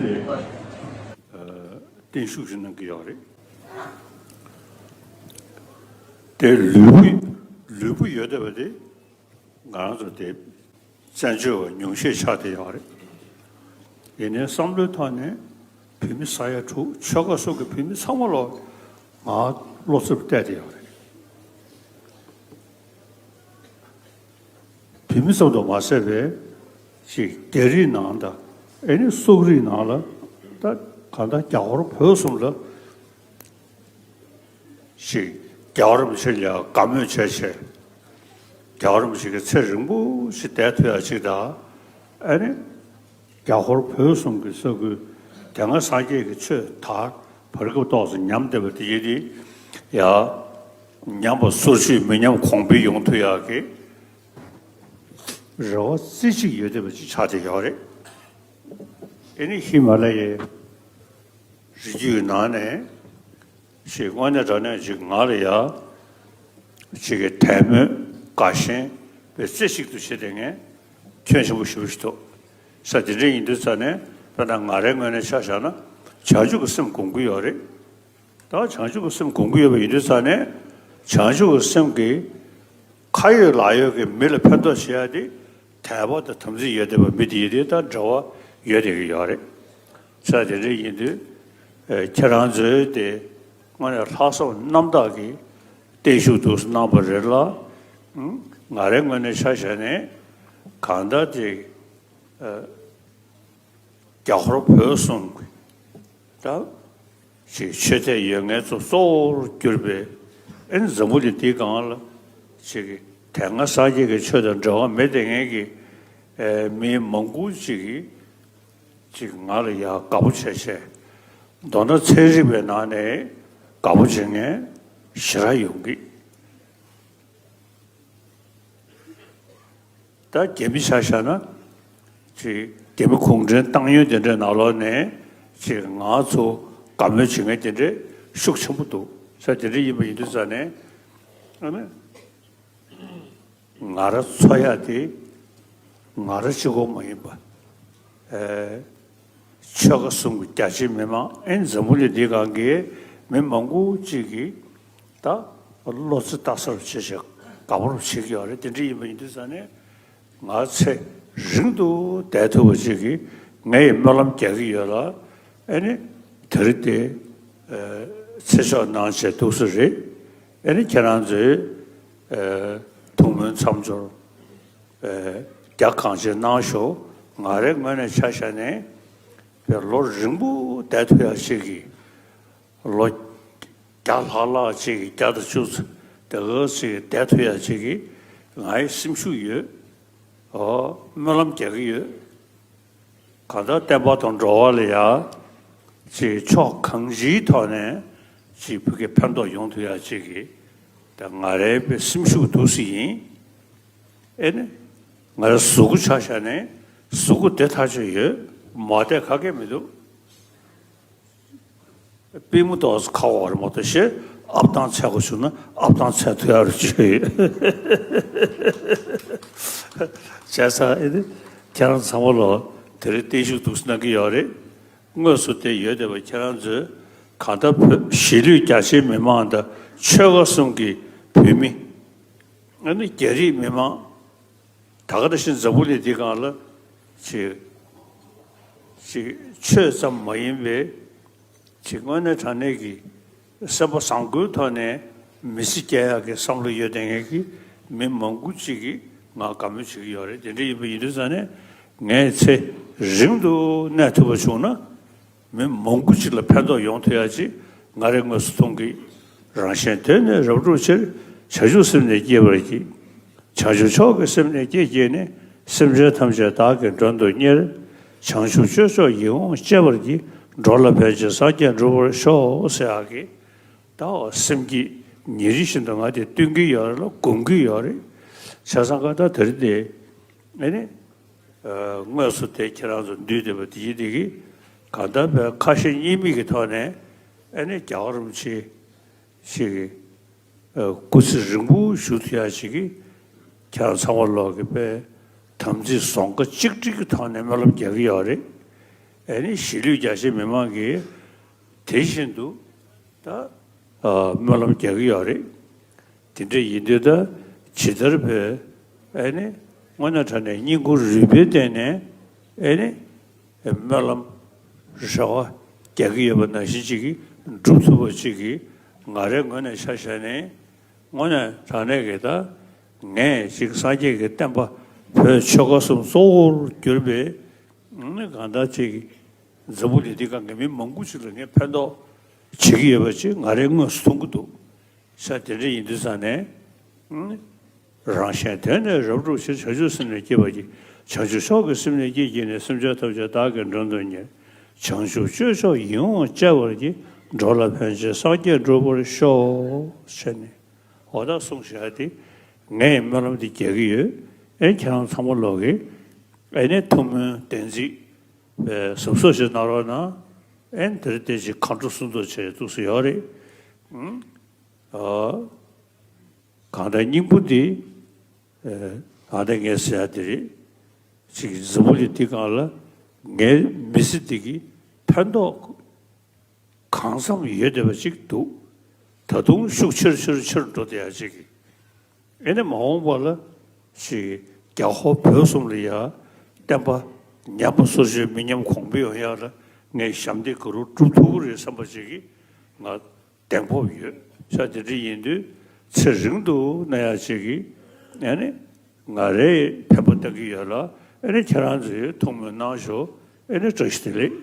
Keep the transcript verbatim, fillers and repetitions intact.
བརྟན་བཞུགས་ཤིག་གནང་གི་ཡོད་རེད། དེ་ལུས་པོ་ལུས་པོ་ཡོད་བསྡད་པ་དེ་ང་རང་ཚོ་དེ་བཙན་བྱོལ་བ་ཉུང་ཤས་ཆགས་བསྡད་ཡོད་རེད། ཡིན་ནའི་བསམ་བློའི་ཐོག་ནས་བོད་མི་ས་ཡ་དྲུག་ཆོལ་ཁ་སོགས་ཀྱི་བོད་མི་ཚང་མ་ལ་ང་བློ་རྩེ་གཏད་བསྡད་ཡོད་རེད། བོད་མི་ཙམ་དུ་མ་ཟད་པའི་ཅིག་རྒྱ་རིགས་ནང་དང་ཨེ་ནི་སོག་རིགས་ནང་ལ་ད་གང་ལྟར་རྒྱ་ཧོར་བོད་གསུམ་ལ་ཅིག་རྒྱལ་བ་རིན་པོ་ཆེ་ལ་དགའ་མོས་བྱས་བྱས་རྒྱལ་བ་རིན་པོ་ཆེ་གི་ཚེ་རིང་པོ་ཞིག་བསྡད་ཐུབ་ཡ་ཅིག་དང་ཨེ་ནི་རྒྱ་ཧོར་བོད་གསུམ་གྱི་ས་ཁུལ་དེ་སྔ་སངས་རྒྱས་ཀྱི་ཆོས་དར་བར་སྐབས་ཏོག་ཙམ་ཉམས་བསྡད་པ་དེ་ཡིན་དེ་ཡ་ཉམས་པ་སོར་ཆུད་མི་ཉམས་གོང་འཕེལ་ཡོང་ཐུབ་ཡག་གི་རེ་བ་རྩེ་གཅིག་ཡོད་བསྡད་པ་ཅིག་ཆགས་བསྡད་ཡོད་རེད། ཨེ་ནི་ཧི་མ་ལ་ཡའི་རི་རྒྱུད་ནང་ནས་ཞེས་དངོས་གནས་དྲང་གནས་ཅིག་ང་ལ་ཡ་ཅིག་གི་དད་མོས་དགའ་ཞེན་པའི་རྩེ་གཅིག་ཏུ་བྱེད་བསྡད་མཁན་ཁྱོན་ཆེན་པོ་ཞེ་པོ་ཞིག་འདུག་ས། དེ་འདྲ་ཡིན་དུས་ཙང་ནས་དཔེར་ན་ང་རའི་ངོས་ནས་ཆ་བཞག་ན་བྱང་ཆུབ་ཀྱི་སེམས་སྒོམ་གྱི་ཡོད་རེད། ད་བྱང་ཆུབ་ཀྱི་སེམས་སྒོམ་གྱི་ཡོད་པ་ཡིན་དུས་ཙང་ནས་བྱང་ཆུབ་ཀྱི་སེམས་ཀྱིས་ཁ་ཡོད་ལག་ཡོད་ཀྱི་མི་ལ་ཕན་ཐོགས་བྱེད་ཡ་དེ་དད་པ་དང་དམ་ཚིག་ཡོད་བསྡད་པ་མི་དེ་ཡིན་དེ་ད་འབྲེལ་བ་ཡོད་བསྡད་ཀྱི་ཡོད་རེད། ས། དེ་འདྲ་ཡིན་དུས་ཨེ་ཁྱེད་རང་ཚོས་དེ་དངོས་གནས་ལྷག་བསམ་རྣམ་དག་གིས་བརྟན་བཞུགས་འདུག་གནང་བ་རེད་ལ། ཨང་། ང་རའི་ངོས་ནས་ཆ་བཞག་ནས་གང་ལྟར་དེ་ཨེ་རྒྱ་ཧོར་བོད་གསུམ་གྱི་ད་ཅིག་ཆོས་དད་ཡོད་མཁན་ཚོ་གཙོ་བོར་གྱུར་པའི་ཨེ་འཛམ་བུ་གླིང་འདིའི་སྒང་ལ་ཅིག་གི་དེ་སྔ་སངས་རྒྱས་ཀྱི་ཆོས་དང་འབྲེལ་བ་མེད་བསྡད་མཁན་གྱི་ཨེ་མི་མང་པོ་ཅིག་གིས་ཅིག་ང་ལ་ཡ་དགའ་པོ་བྱས་བྱས་མདོར་ན་ཚན་རིག་པའི་ནང་ནས་དགའ་པོ་བྱེད་མཁན་ཞེ་དྲག་ཡོང་གི། ད་རྒྱ་མི་ཆ་བཞག་ན་ཅིག་རྒྱ་མི་གུང་ཁྲན་ཏང་ཡོན་དེ་འདྲའི་ནང་ལོགས་ནས་ཅིག་ང་ཚོ་དགའ་མོས་བྱེད་མཁན་དེ་འདྲའི་ཤུགས་ཆེན་པོ་འདུག་ས། དེ་འདྲ་ཡིན་པ་ཡིན་དུས་ཙང་ནས་ཨ་ནི་ང་རང་འཚོ་ཡ་དེ་ང་རང་གཅིག་པོ་མ་ཡིན་པ། ཨེ། ཆོལ་ཁ་གསུམ་གྱི་རྒྱ་ཆེའི་མི་མང་ཨེ་འཛམ་བུ་གླིང་འདིའི་སྒང་གི་མི་མང་པོ་ཅིག་གིས་ད་བློ་རྩེ་ལྟ་ས་རུ་བྱེད་བྱེད་དགའ་པོ་རུ་བྱེད་ཀྱི་ཡོད་རེད། དེ་འདྲ་ཡིན་པ་ཡིན་དུས་ཙང་ནས་ང་ཚེ་རིང་དུ་བསྡད་ཐུབ་པ་ཅིག་གིས་ངས་སྨོན་ལམ་རྒྱག་གི་ཡོད་ལ། ཨེ་ནི་དེ་རིང་དེ་ཚེ་ཆོག་གནང་བྱས་འདུག་ས་རེད། ཨེ་ནི་ཁྱེད་རང་ཚོས་ཐུགས་སྨོན་མཚམས་སྦྱོར་རྒྱ་གང་ཆེ་གནང་ཤོག་ང་རའི་ངོས་ནས་ཆ་བཞག་ནས་པའི་ལོ་རིང་པོ་བསྡད་ཐུབ་ཡག་ཅིག་གི་ལོ་བརྒྱ་ལྷག་ལྷག་ཅིག་གི་བརྒྱ་དང་བཅུ་ཙམ་དེ་ག་ཅིག་བསྡད་ཐུབ་ཡག་ཅིག་གི་ང་ཡི་སེམས་ཤུགས་ཡོད། ཨོ་སྨོན་ལམ་རྒྱག་གི་ཡོད། གང་ལྟར་བསྟན་པ་དང་འགྲོ་བ་ལ་ཡ་ཅིག་ཕྱོགས་གང་ཅིའི་ཐོག་ནས་ཅིག་བོད་ཀྱི་ཕན་ཐོགས་ཡོང་ཐུབ་ཡག་ཅིག་གི་ད་ང་རའི་པའི་སེམས་ཤུགས་འདུག་སེ་ཡིན། ཨེ་ནི་ང་རའི་གཟུགས་པོ་ཆ་བཞག་ནས་གཟུགས་པོ་བདེ་ཐག་ཆོད་ཡོད། མ་བདེ་ག་གེ་མི་འདུག་པུས་མོ་ཏོག་ཙམ་ཁ་བ་རེ་མ་གཏོགས་ཤེས་ཨབ་ཐང་ཚད་དགོས་བྱུང་ན་ཨབ་ཐང་ཚད་ཐུབ་ཡག་རུ་བྱོས་ཡོད། བྱས་ཙང་ཨེ་ནི་ཁྱེད་རང་ཚང་མ་ལོ་དེ་རིང་བརྟན་བཞུགས་འདུག་སེ་གནང་གི་ཡོད་རེད། དངོས་སུ་དེ་ཡོད་བསྡད་པ་ཁྱེད་རང་ཚོས་གང་ལྟར་བོད་གཞིས་ལུས་རྒྱ་ཆེའི་མི་མང་དང་ཆོལ་ཁ་གསུམ་གྱི་བོད་མི། ཨ་ནི་རྒྱ་རིགས་མི་མང་། ད་ག་ནང་བཞིན་འཛམ་བུ་གླིང་འདི་སྒང་ལ་ཅིག་ཅིག་ཆོས་ཙམ་མ་ཡིན་པའི་ཅིག་དངོས་གནས་དྲང་གནས་ཀྱི་སེམས་པ་བཟང་པོའི་ཐོག་ནས་མི་ཚེ་སྐྱེལ་ཡག་གི་བསམ་བློ་ཡོད་བསྡད་མཁན་གྱི་མི་མང་པོ་ཅིག་གིས་ང་དགའ་མོས་བྱེད་ཀྱི་ཡོད་རེད། དེ་འདྲ་ཡིན་པ་ཡིན་དུས་ཙང་ནས་ངས་ཚེ་རིང་དུ་གནས་ཐུབ་པ་བྱུང་ན། མི་མང་པོ་ཅིག་ལ་ཕན་ཐོགས་ཡོང་ཐུབ་ཡག་ཅིག་ང་རང་དངོས་སུ་མཐོང་གི། རང་གཞན་དོན་ནི་རབ་བསྒྲུབ་ཕྱིར། བྱང་ཆུབ་སེམས་ནི་བསྐྱེད་པར་བགྱི། བྱང་ཆུབ་མཆོག་གི་སེམས་ནི་བསྐྱེད་བགྱིས་ནས། སེམས་ཅན་ཐམས་ཅད་བདག་གིས་མགྲོན་དུ་གཉེར། བྱང་ཆུབ་སྤྱོད་མཆོག་ཡིད་འོང་སྤྱད་པར་བགྱི། འགྲོ་ལ་ཕན་ཕྱིར་སངས་རྒྱས་འགྲུབ་པར་ཤོག་ཟེར་ཡག་གི། ད་འོ་སེམས་བསྐྱེད་ཉིན་རེ་བཞིན་དུ་ང་དེ་བཏོན་གྱི་ཡོད་རེད་ལ་སྒོམ་གྱི་ཡོད་རེད། བྱས་ཙང་ཀ་ད་དེ་རིང་དེ་ཨེ་ནི། དངོས་སུ་དེ་ཁྱེད་རང་ཚོ་འདུས་བསྡད་པ་དེ་ཡིན་དེ་གི་གང་ལྟར་བའི་ཁ་ཞེ་གཉིས་མེད་ཀྱི་ཐོག་ནས་ཨེ་ནི་རྒྱལ་བ་རིན་པོ་ཆེ་ཞིག་གི་སྐུ་ཚེ་རིང་པོ་བཞུགས་ཐུབ་ཡག་ཞིག་གི་ཁྱེད་རང་ཚང་མ་ལོག་གི་པའི་དམ་ཚིག་བཟང་ཁ་གཅིག་སྒྲིལ་གྱི་ཐོག་ནས་སྨོན་ལམ་རྒྱག་གི་ཡོད་རེད། ཨེ་ནི་གཞིས་ལུས་རྒྱ་ཆེ་མི་མང་གིས་དེ་བཞིན་དུ་ད་ཨ་སྨོན་ལམ་རྒྱག་གི་ཡོད་རེད། དེ་འདྲ་ཡིན་དུས་ད་ཇི་ལྟར་བས་ཨེ་ནི་དངོས་གནས་དྲང་གནས་སྙིང་ཁུང་རུས་པའི་གཏིང་ནས་ཨེ་ནི་སྨོན་ལམ་རེ་བ་རྒྱག་གི་ཡོད་པ་ནང་བཞིན་ཅིག་གིས་འགྲུབ་ཐུབ་པ་ཅིག་གིས། ང་རའི་ངོས་ནས་ཆ་བཞག་ནས་དངོས་གནས་དྲང་གནས་ཀྱི་ད་ངས་ཅིག་སངས་རྒྱས་ཀྱི་བསྟན་པ་བོད་ཆོལ་ཁ་གསུམ་གཙོ་བོར་གྱུར་པའི་ནི་གང་ལྟར་ཅིག་འཛམ་བུ་གླིང་འདི་སྒང་གི་མི་མང་པོ་ཅིག་ལ་ངས་ཕན་ཐོགས་བྱེད་ཀྱི་ཡོད་པ་ཅིག་ང་རའི་ངོས་སུ་མཐོང་གི་འདུག། ས་དེ་འདྲ་ཡིན་དུས་ཙང་ནས། རང་གཞན་དོན་ནི་རབ་བསྒྲུབ་ཕྱིར། བྱང་ཆུབ་སེམས་ལ་སྐྱེས་པ་ཡི། བྱང་ཆུབ་མཆོག་གི་སེམས་ནི་བསྐྱེད་བགྱིས་ནས། སེམས་ཅན་ཐམས་ཅད་བདག་གིས་མགྲོན་དུ་གཉེར། བྱང་ཆུབ་སྤྱོད་མཆོག་ཡིད་འོང་སྤྱད་པར་བགྱི། འགྲོ་ལ་ཕན་ཕྱིར་སངས་རྒྱས་འགྲུབ་པར་ཤོག། ཟེར་ནས་འོ་ད་གསུངས་བཞག་སྟེ། ངས་སྨོན་ལམ་འདི་རྒྱག་གི་ཡོད། ཨེ་ཁྱེད་རང་ཚང་མ་ལོག་གིས་ཨེ་ནས་ཐུགས་སྨོན་བདེན་ཚིག་གཟབ་གཟབ་ཞིག་གནང་རོགས་གནང་། ཨེ་དེར་བལྟས་ཅིག་མཁའ་འགྲོ་གསུམ་མདོ་བྱས་འདུག་སེ་ཡོད་རེད། ཨ། གང་ལྟར་སྙིང་པོ་འདི་ཨ་ད་ངས་ཟེར་ཡ་འདི་རེད། ཅིག་འཛམ་བུ་གླིང་འདི་སྒང་ལ་ངའི་མི་ཚེ་འདི་གི་ཕན་ཐོགས་གང་འཚམ་ཡོད་བསྡད་པ་ཅིག་འདུག། ད་དུང་ཤུགས་ཆེར་ཆེར་ཆེར་འགྲོ་བསྡད་ཡ་ཅིག་གི། ཨེ་ནས་མ་འོངས་པ་ལ་ཅིག་རྒྱ་ཧོར་བོད་གསུམ་ལ་ཡ་བསྟན་པ་ཉམས་པ་སོར་ཆུད་མི་ཉམས་གོང་འཕེལ་ཡོང་ཡ་ལ་ངས་ཞབས་འདེགས་ག་རུ་སྒྲུབ་ཐུབ་ཀྱི་རེད་བསམ་པ་ཅིག་གི་ང་གདེང་སྤོབས་ཡོད། ཤ་དེ་འདྲ་ཡིན་དུས་ཚེ་རིང་དུ་གནས་ཡ་ཅིག་གི་ཨ་ནི་ང་རའི་ཕན་པ་བཏང་གི་ཡོད་ལ། ཨ་ནི་ཁྱེད་རང་ཚོས་ཐུགས་སྨོན་གནང་ཤོག། ཨ་ནི་བཀྲ་ཤིས་བདེ་ལེགས།